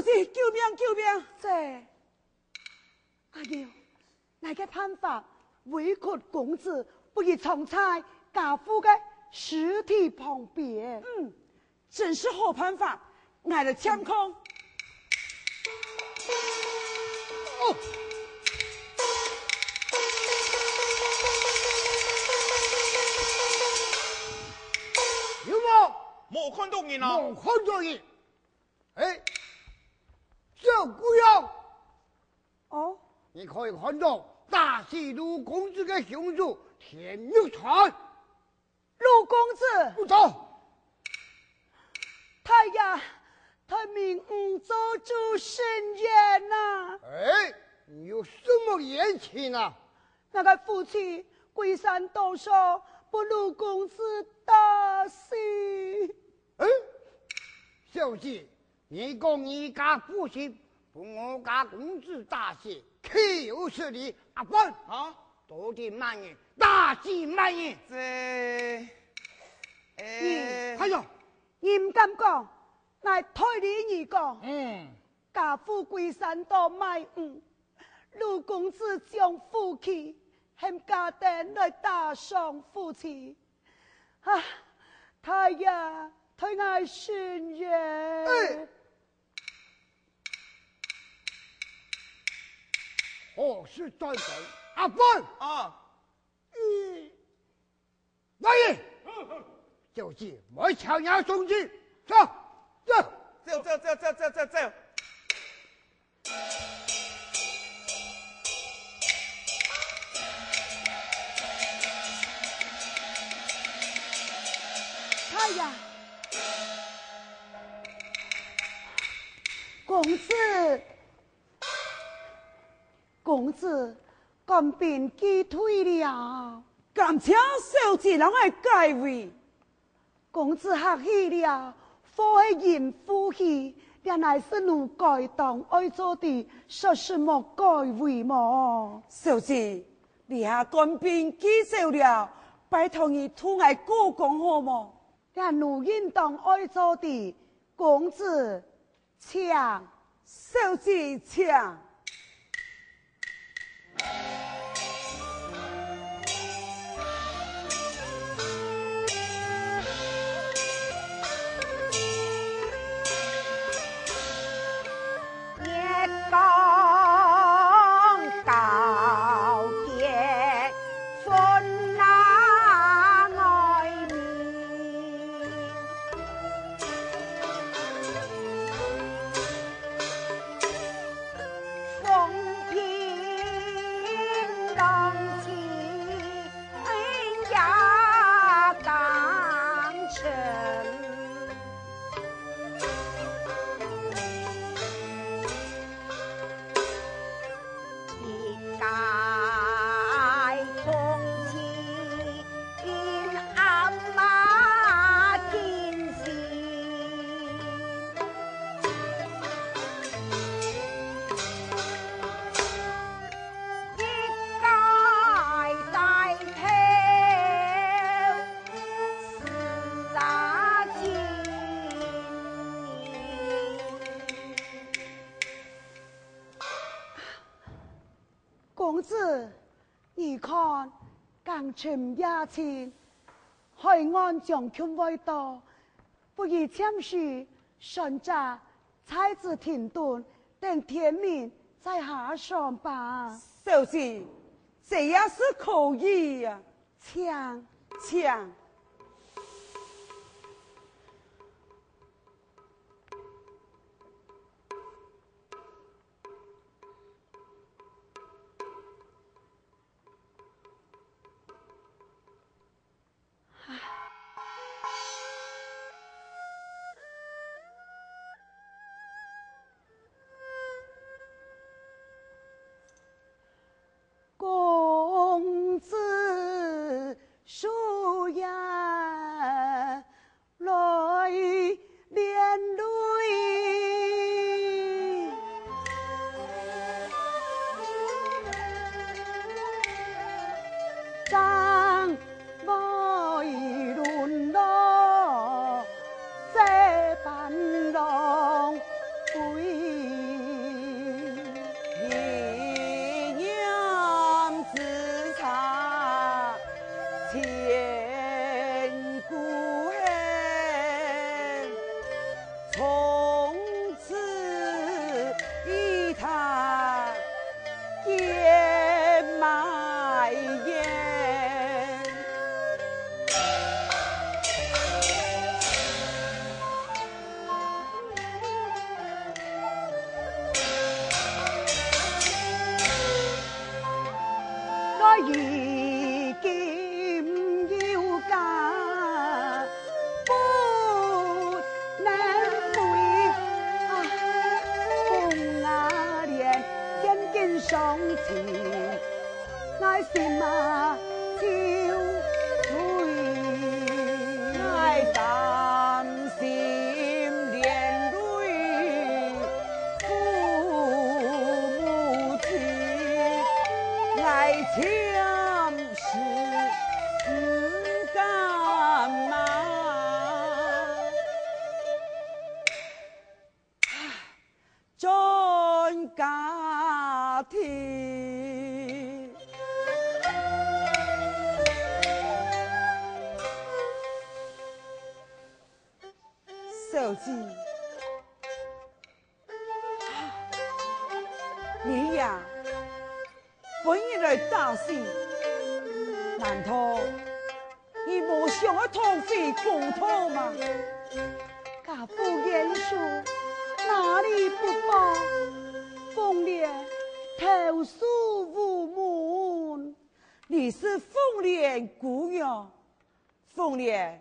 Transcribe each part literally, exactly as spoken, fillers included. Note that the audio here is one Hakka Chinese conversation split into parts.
救命，救命！這，阿娘，哪个辦法委屈公子不宜藏在家父个屍體旁邊？嗯，真是好辦法，𠊎來搶空。哦，有無？無看到人啊！無看到人。哎，小鬼啊！哦，你可以看到打死陸公子个兇手田玉川。 陸公子！不错。大爺，待民女做主伸冤啊！哎，你有什麼冤情啊？𠊎个夫妻歸山倒灶，分陸公子打死。哎，小姐， 你講你家夫妻分我家公子打死，豈有此理！阿芬，啊？到底麼人打死麼人？這，你，哎，哎喲，你毋敢講，𠊎代你講。嗯。家父歸山倒賣魚，陸公子將夫妻，喊家丁來打傷夫妻。啊，大爺，代𠊎伸冤。哎， 何時轉身？阿芬！啊！嗯，來人！小姐，莫搶人東西，走，走！走，走，走，走，走，走，走！ 大爺，公子，公子，官兵既退了。感謝小姐摎𠊎解圍。 公子客氣了，禍係人負起，這乃係奴該當愛做的，說什麼解圍無？小姐，這下官兵既走了，拜託你同𠊎過江好無？這奴應當愛做的，公子 請。小姐請。月光高洁 分那爱你。风平浪静呀，刚成。 一介空气，因阿妈定心。一介带头，自家经营。 公子，你看，更深夜靜，海岸將近會到，不如暫時船隻在此停頓，等天明再下船吧。小姐，這也是可以呀。請。請。公子，树呀， 来连累。张飞论落这般郎，一念之差，千古恨，从此与他结埋怨。 我如今有家不能归，啊，凤啊莲，千金双亲，我心啊 就碎，𠊎伤心连泪付母亲，𠊎千世不敢忘。 转家庭。小姐，你呀， 分人來打死，難道你無想愛討回公道嗎？家父冤仇，哪裡不報？鳳蓮投訴無門。你是鳳蓮姑娘，鳳蓮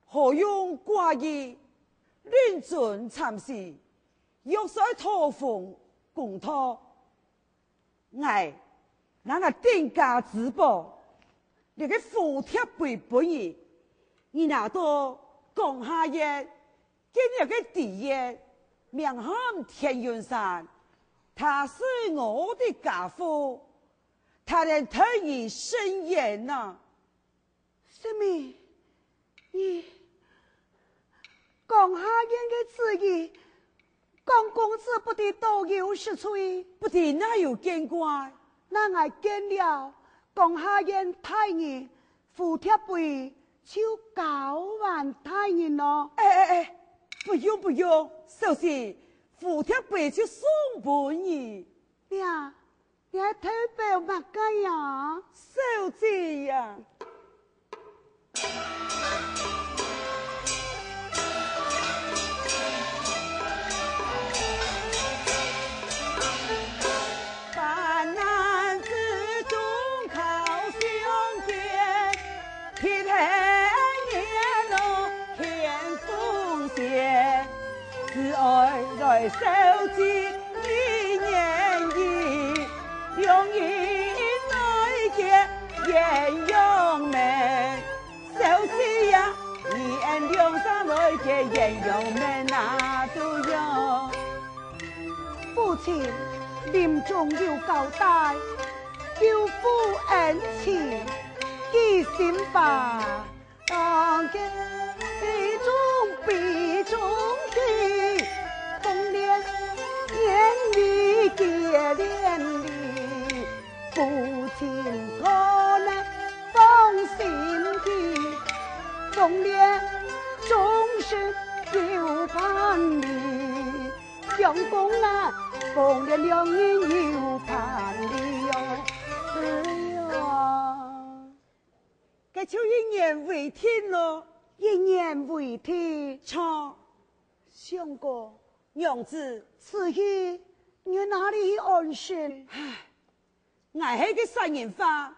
何用寡義，令尊慘死，若係愛討回公道， 𠊎拿𠊎丁家之寶，這个蝴蝶杯分你，你拿到江夏縣，建立个知縣，名喊田雲山，他是我的家父，他能替你伸冤吶。 什麼？你，江夏縣个知縣，江公子不知多有實錐？不知哪有見怪？那𠊎見了江夏縣大人，蝴蝶杯就交還大人咯。哎哎哎，不用不用，小姐，蝴蝶杯就送分你。你啊， 你還偷表麼个呀？小姐呀！小姐呀，你俺兩儕來結鴛鴦盟啊，都要。父親臨終有交代，救父恩情，記心吧。 相公啊，鳳蓮兩人有盼哩喲。哎呀，該就一言為定咯。一言為定？著。相公，娘子，此去你哪裡去安身？唉， 𠊎係个殺人犯，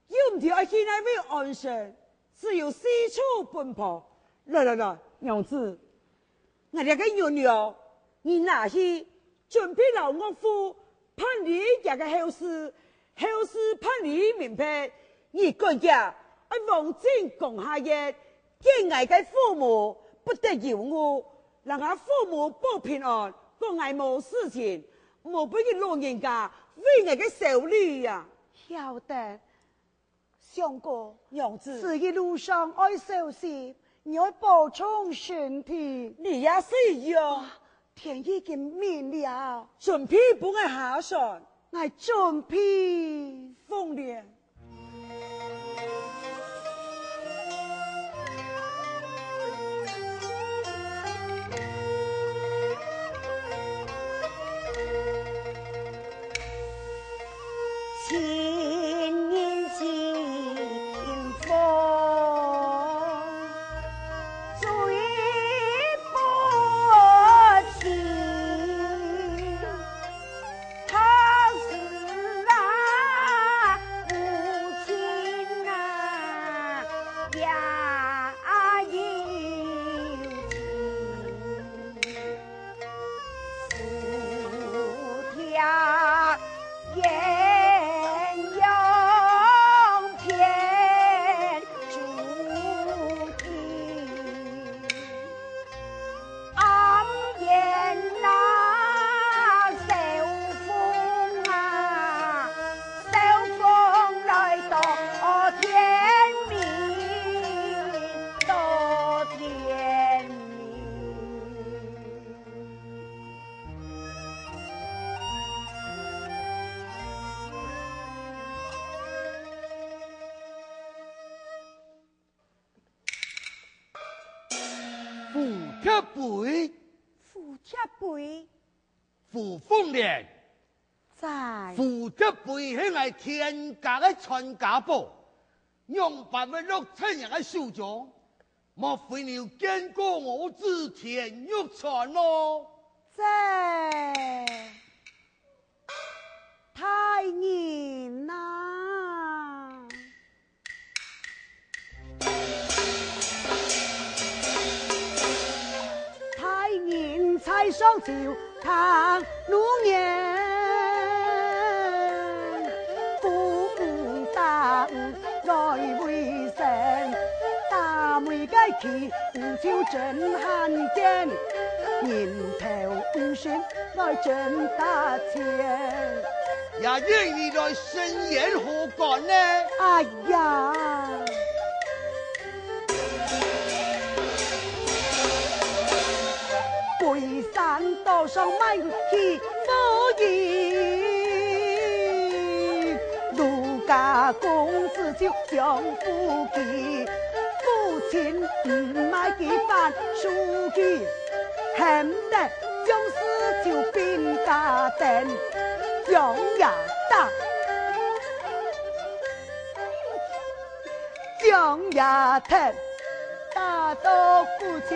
又毋知愛去哪位安身，只有四處奔波。來來來，娘子，𠊎這个娘娘，你拿去，準備摎岳父辦理厥个後事，後事辦理明白，你趕遽愛往緊江夏縣， 見𠊎个父母不得有誤，摎𠊎父母報平安，講𠊎無事情，莫分佢老人家為𠊎个愁慮啊。曉得，相公，娘子，此一路上愛小心，你愛保重身體。你也是一樣。啊，天已經明了。準備分𠊎下船。𠊎準備。鳳蓮。 蝴蝶杯。蝴蝶杯。胡鳳蓮。在。蝴蝶杯係𠊎田家个傳家寶，仰般會落在若个手中？莫非你有見過我子田玉川哦？在。 大人啊！大人在上就聽路言，姑母打 來為生，打妹个氣，你就真罕見，人頭五十來真打錢。也願你來伸冤好官呢。哎呀！ 歸山島上賣起夫人，路加公子就將夫妻，夫妻毋賣佢反輸佢，喊得將事就變家丁，將爺打，將爺踢。 打到夫妻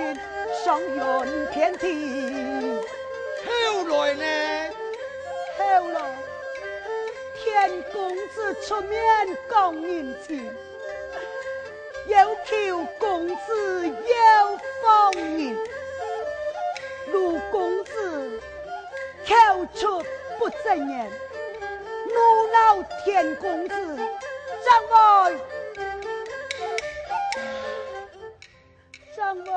上雲天庭。後來呢？後來，田公子出面講人情，要求公子要放人。路公子 口出不真言，怒惱田公子，正會，正會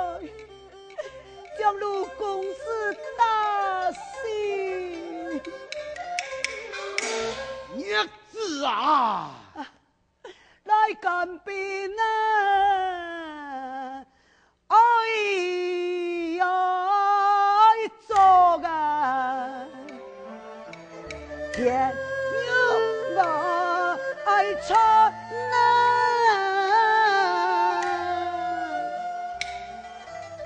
將路公子打死。孽子啊！ 來乾杯啊！哎呀，哎呀，作啊！天佑啊，哎，慘啊！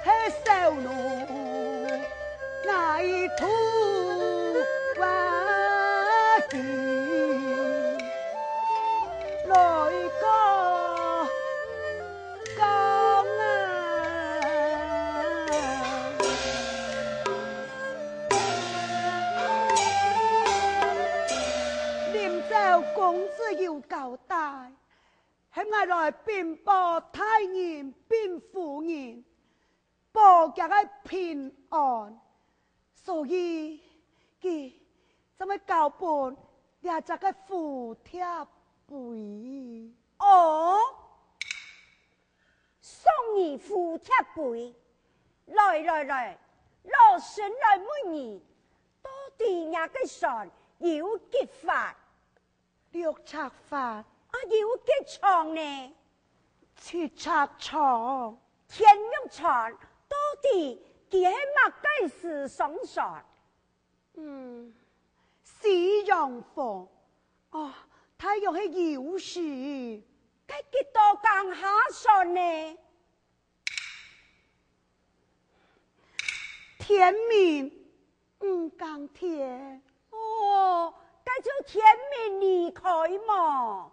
係小奴𠊎土話語來過講啊。臨走公子有交代，喊𠊎來稟報大人、稟夫人， 保佢个平安，所以佢正會交分這隻个蝴蝶杯。哦，送你蝴蝶杯。來來來，老身來問你，到底若个船有幾闊？ 六尺闊。啊，有幾長呢？七尺長。田玉川，到底佢係麼个時上船。嗯，西洋風，哦，大約係有時。該幾多更下船呢？天明，五更天。哦，該就天明離開無？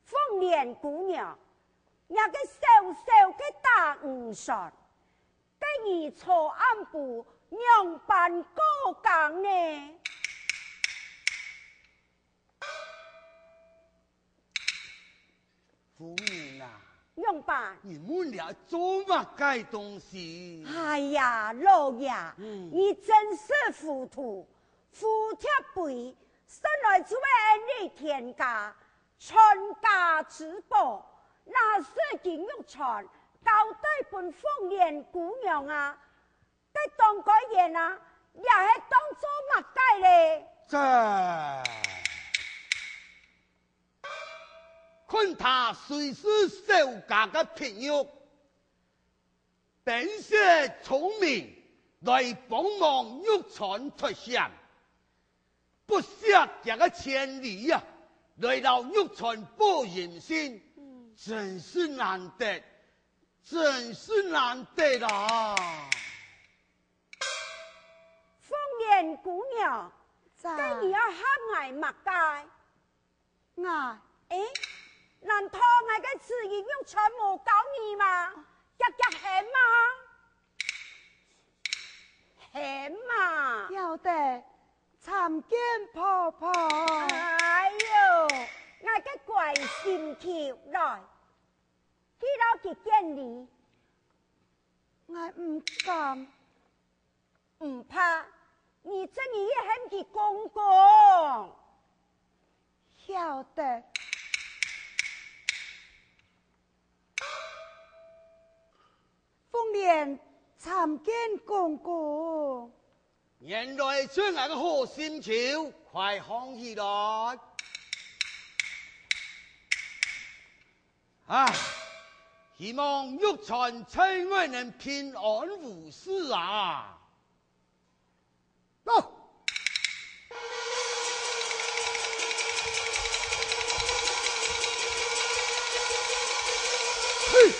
鳳蓮姑娘，若个小小个打魚船，該你昨暗晡仰般過更呢？夫人啊，仰般？你問這做麼个東西？哎呀，老爺，嗯。你真是糊塗，蝴蝶杯，生來就會恁哩天價， 傳家之寶，若係佢玉簪交代分鳳蓮姑娘啊，該當該言啊，也係當做麼个咧？這，看他雖是小家个朋友， 本色聰明，來幫忙玉簪脫險，不惜這个千里啊，來摎玉簪報人信，嗯。真是難得，真是難得啊！鳳蓮姑娘，在。該你愛喊𠊎麼个？ 𠊎。誒，難道𠊎个紫衣玉簪無教你嗎？遽遽喊嘛！喊嘛！曉得，參見婆婆。哎喲，𠊎个乖心臼，來，去摎佢見禮。𠊎毋敢。 毋怕，你正日去喊佢公公。曉得。鳳蓮參見公公。原來係𠊎个好心臼，快䟘起來。 唉，希望玉簪在外能平安無事啊！到！嘿！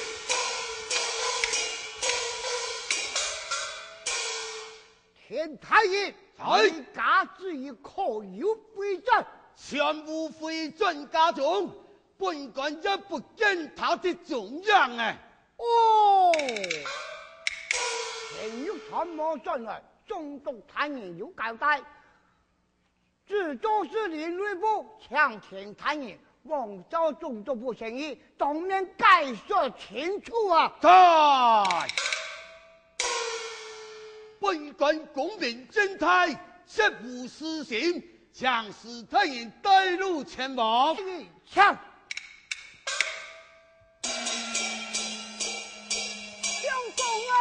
田大人，在。你家主意可有回轉？全無回轉家中。 本官也不見他的蹤影哎。哦，前有傳望轉來，總督大人有交代，知州是林內部，請田大人望照總督府誠意，當面解說清楚啊！在。本官公明正大，絕無私心，請徐大人帶路前往。是，請。 相公啊！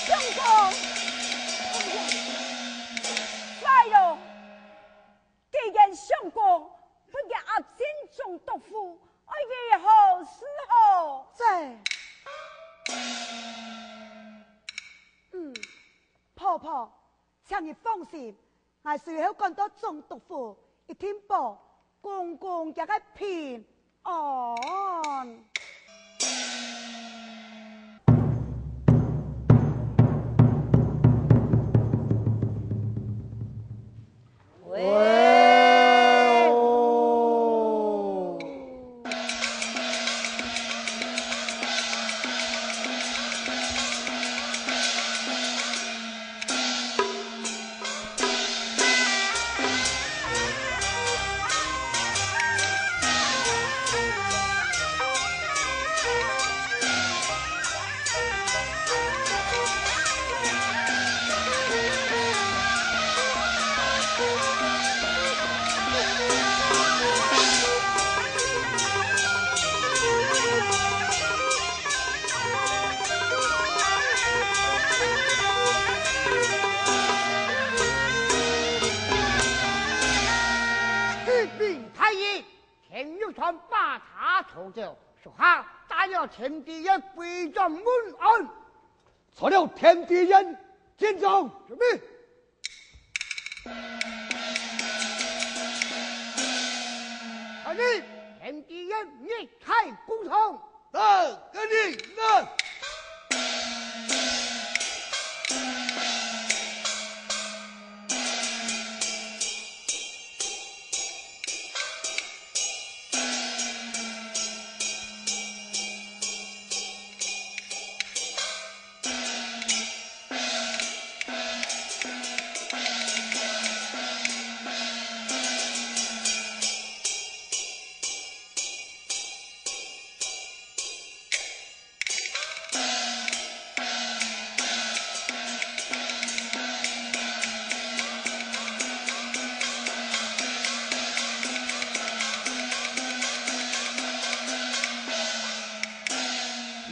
相公！哎呀，壞了！ 既然相公不願押進總督府，愛如何是好？這，嗯，婆婆，請你放心，𠊎隨後趕到總督府，一定保公公佢个平 安。喂。 相属下带了田知县归转问安。传了田知县进帐。遵命。传令，田知县入开公堂。到，遵命。到。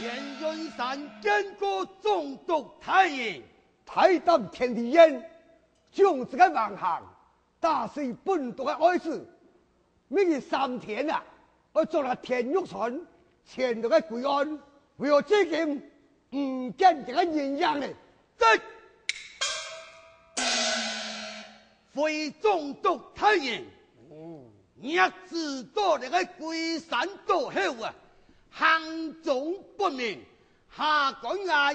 田元山见过总督大人。大胆田知县，将这个蛮行，打死本督个爱子， 明日三天啊，爱捉个田玉川，前来个归案，为何至今毋见这个人影呢？这，回总督大人，若知道这个归山倒后啊，行踪不明，下官啊，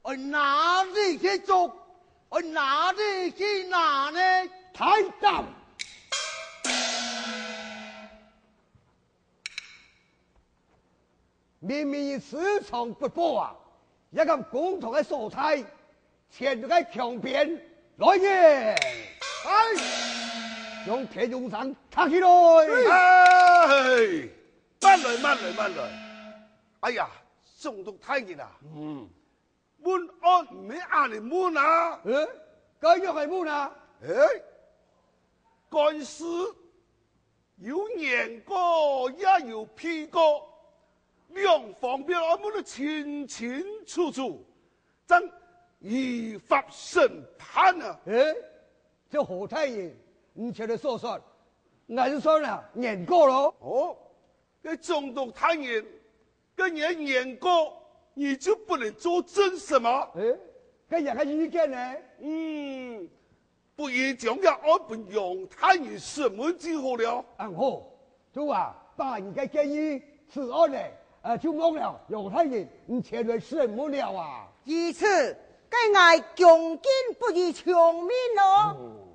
哦，哪里去捉？哦，哪里去拿呢？太大！明明你私藏不报啊，也敢公堂个所在，前来个墙边来也！哎！用铁笼上搭起来！哎！慢来，慢来，慢来！哎呀，总督大人啊！嗯。 问案毋係恁樣問啊！欸，該仰般問啊？欸，官司有原告也有被告，兩方面愛問到清清楚楚，正依法審判啊！欸，這何大人，你前來所說，𠊎就算啊，原告囉。哦，該總督大人， 該你个原告，你就不能作證什麼？欸，該人个意見呢？嗯，不如將這案分楊大人審問就好了。恁好，就啊，把你个建議，此案呢，呃，就望了楊大人你前來審問了啊。如此，該𠊎恭敬不如從命囉。哦。